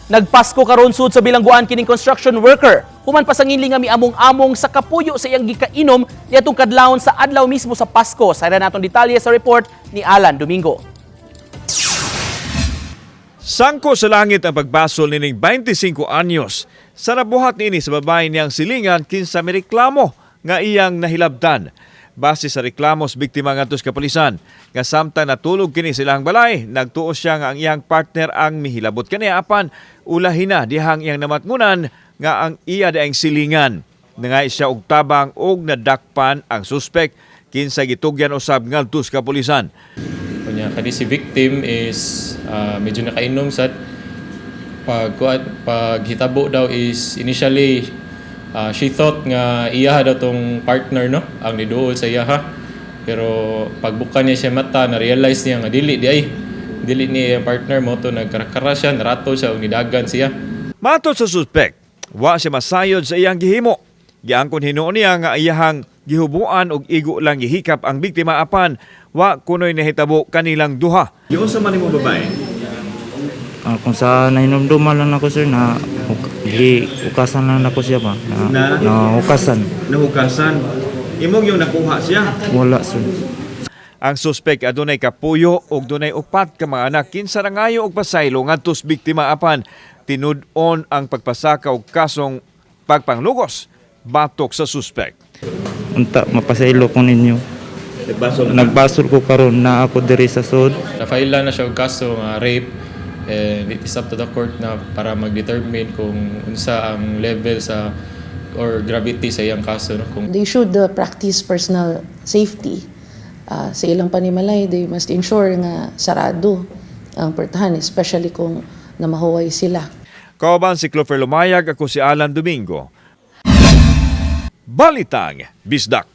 Nagpasko karon sud sa bilangguan kining construction worker. Human pasangili nga miamong-among sa kapuyo sa iyang gikainom niadtong kadlawon sa adlaw mismo sa Pasko. Sa natong detalye sa report ni Alan Domingo. Sangko sa langit ang pagbasol nining 25 anyos. Sa nabuhat niini sa babae niyang silingan kinsa mireklamo nga iyang nahilabtan. Base sa reklamo sa biktima ngadto sa kapulisan, nga samtang natulog kini sa ilang balay, nagtuo siya nga ang iyang partner ang mihilabot kaniya apan ulahin na dihang iyang namatngunan nga ang iya diayng silingan. Nangay siya og tabang og nadakpan ang suspek kinsa gitugyan usab ngadto sa kapulisan. Kunya kani si victim is medyo nakainom sa pag paghitabo daw is initially she thought nga iyaha daw tong partner, no, ang niduol sa iyaha, pero pagbuka niya siya mata, na realize niya nga dili diay, dili niya ang partner mo to. Nagkarakara siya, narato siya ug nidagan siya. Matod sa suspek, wa siya masayod sa iyang gihimo. Giangkon hinuon niya nga iyahang gihubuan og igo lang gihikap ang biktima apan wa kunoy nahitabo kanilang duha. Giunsa man nimo babae? Kung sa nahinumduman lang ako, sir, na gi ukasan lang nako siya ba? Na, Na? na ukasan. Nahukasan. Imong yung nakuha siya. Wala, sir. Ang suspek adunay kapuyo og dunay upat ka mga anak kinsa nangayo og pasaylo ngadto sa biktima apan tinud-on ang pagpasaka og kasong pagpanglugos batok sa suspek. Unta mapasaylo ko ninyo. Nagbasol na. Nagbasol ko karon na ako diri sa sud. Na-file na siya og kaso nga rape and it is up to the court na para mag-determine kung unsa ang level sa or gravity sa iyang kaso, no, kung They should practice personal safety. Sa ilang panimalay, they must ensure nga sarado ang portahan, especially kung namahuway sila. Kauban si Clover Lumayag, ako si Alan Domingo. Balitang Bisdak.